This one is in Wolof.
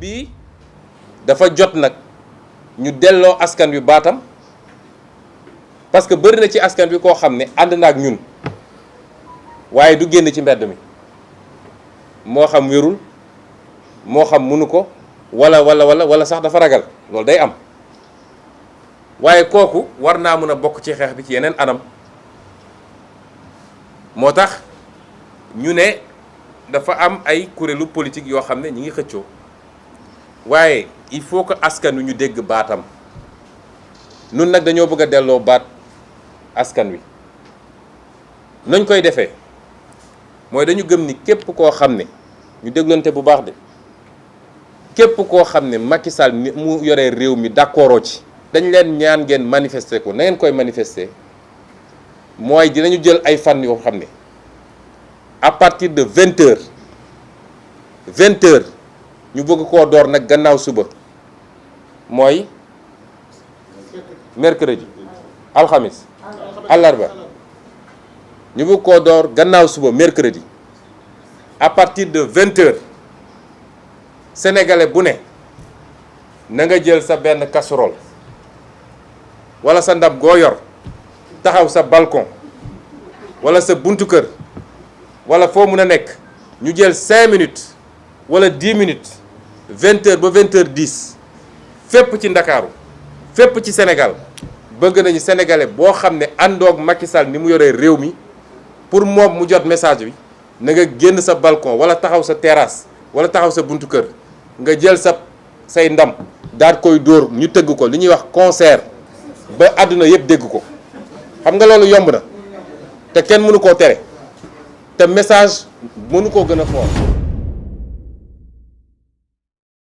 bii dafa jot nag ñu delloo askan wi baatam parce que bëri na ci askan wi koo xam ne ànd na ak ñun waaye du génn ci mbedd mi moo xam wérul moo xam mënu ko wala sax dafa ragal loolu day am waaye kooku war naa mën a bokk ci xeex bi ci yeneen anam moo tax ñu ne dafa am ay kuréelu politique yoo xam ne ñi ngi xëccoo waaye il faut que askan wi ñu dégg baatam nun nag dañoo bëgg a delloo baat askan wi nañ koy defee mooy dañu gëm ni képp koo xam ne ñu déglante bu baax de képp koo xam ne Macky Sall ni mu yoree réew mi d'accordoo ci dañ leen ñaan ngeen manifester ko na ngeen koy manifester mooy dinañu jël ay fan yoo xam ne à partir de 20h ñu bëgg koo door nag gannaaw suba mooy mercredi alxamis àllarba ñu bëgg koo door gannaaw suba mercredi à partir de 20h sénégalais bu ne na nga jël sa benn casserole wala sa ndab goo yor taxaw sa balcon wala sa buntu kër wala foo mun a nekk ñu jël 5 minutes wala 10 minutes 20h ba 20h10 fépp ci Ndakaaru fépp ci Sénégal bëgg nañu sénégalais boo xam ne àndoog Macky Sall ni mu yoree réew mi pour moom mu jot message bi na nga génn sa balcon wala taxaw sa terrasse wala taxaw sa buntu kër nga jël say ndam daal koy dóor ñu tëgg ko li ñuy wax concert ba àdduna yëpp dégg ko xam nga loolu yomb na te kenn mënu koo tere te message mënu koo gën a fort